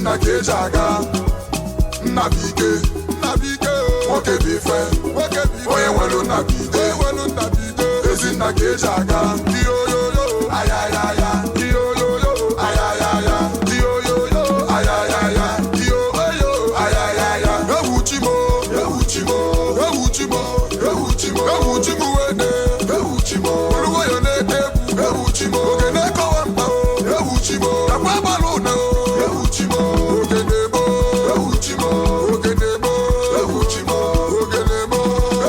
Ezinna ka eji aga. Nnabụike, Nnabụike, nwoke bụ ife, nwoke bụ ife, onye nwere Nnabụike, nwere Nnabụike, Ezinna ka eji aga. Iyoyoyo, ayayaya, iyoyoyo, ayayaya, iyoyoyo, ayayaya, iyoyo, ayayaya. Ewu chimo, ewu chimo, ewu chimo, ewu chimo, ewu chimo wene, ewu chimo, oluwayo na-ete egwu, ewu chimo, ogene kọwa mkpa o, ewu chimo, nakwa agbalụ ụna o, ewu chimo, ogene mo, ewu chimo, ogene mo, ewu chimo, ogene mo,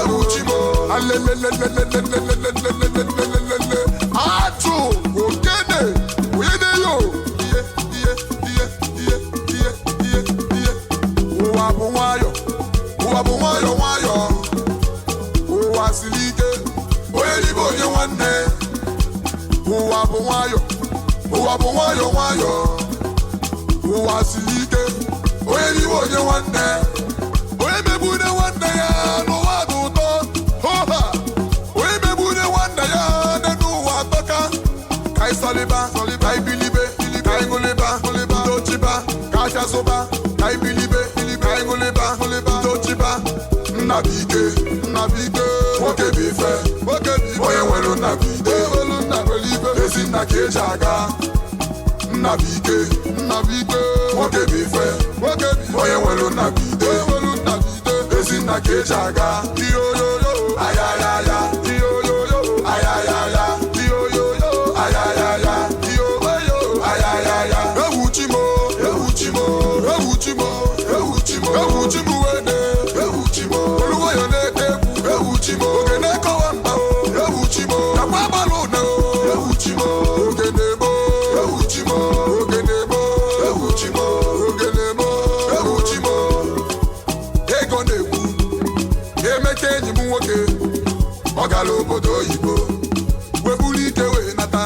ewu chimo, alelelelelelelelelelelelelelelele, atụ ogene, onye yo, ihe, ihe, ihe, ihe, ihe, ihe, ihe, ụwa bụ nwayọ, ụwa bụ nwayọ nwayọ, ụwa siri ike, onye libe onye nwanne, ụwa bụ nwayọ, ụwa bụ nwayọ nwayọ, ụwa siri ike, onye libe onye nwanne, onye megbune nwanne ya n'ụwa dị ụtọ, hoha, onye megbune nwanne ya n'elu ụwa atọka, ka anyị sọlịba, ka anyị bilibe, ka anyị ṅụlịba, udochiba, ka afịa zụba, ka anyị bilibe, ka anyị ṅụlịba, udochiba, Nnabụike, Nnabụike, nwoke bụ ife, nwoke bụ ife, onye nwere Nnabụike, nwere Nnabụike, Ezinna ka eji aga. Nnabụike, Nnabụike, nwoke bụ ife, nwoke bụ ife, onye nwere Nnabụike, nwere Nnabụike, Ezinna ka eji aga. Iyoyoyo, ayayaya, iyoyoyo, ayayaya, iyoyoyo, ayayaya, iyoyo, ayayaya. Ewu chimo, ewu chimo, ewu chimo, ewu chimo, ewu chimo wene, ewu chimo, oluwayo na-ete egwu, ewu chimo, ogene kọwa mkpa o, ewu chimo, nakwa agbalụ ụna o, ewu chimo, ogene mo, ewu chimo, ogene mo, ewu chimo, ogene mo, ewu chimo. Ego na-ekwu, Emeka enyi m nwoke, ọ gara obodo oyibo, weburu ike wee nata,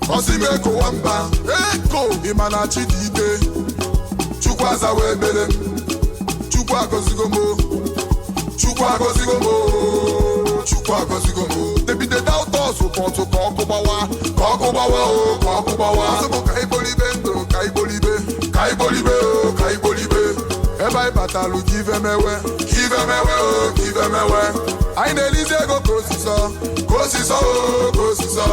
ọsị m ekowa mba, eko ịma na chi dị ike, Chukwu azawa ebere m, Chukwu agọzigo m o, Chukwu agọzigo m o, Chukwu agọzigo m o. Debide doubt us but ka ọkụ gbawa, ka ọkụ gbawa o, ka ọkụ gbawa. Asị ka igbolibe ndụ, ka igbolibe, ka igbolibe o, ka igbolibe. Ebe anyị batalụ ka ife mewe, ka ife mewe o, ka ife mewe. Anyị na-elizi ego ka osisọ, ka osisọ o, ka osisọ.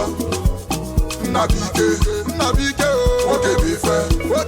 Nnabụike, Nnabụike o, nwoke bụ ife, nwoke.